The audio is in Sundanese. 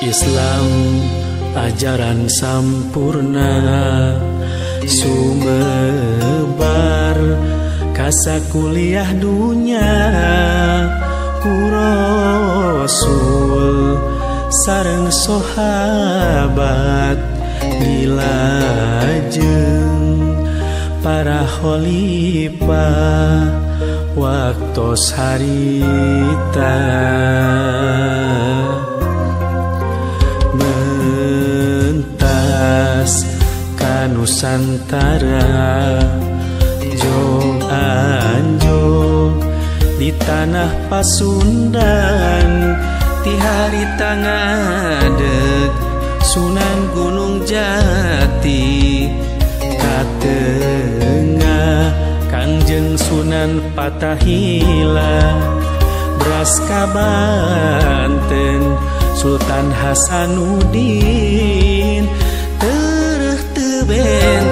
Islam ajaran sampurna sumebar kasakuliah dunya ku Rasul sareng sahabat dilajeng para khalifah waktos harita. Mentas ka Nusantara jong anjo di tanah Pasundan ti harita ngadeg Sunan Gunung Jati katengah Kangjeng Sunan Fatahila beras ka Banten Sultan Hasanuddin tereh teu benten.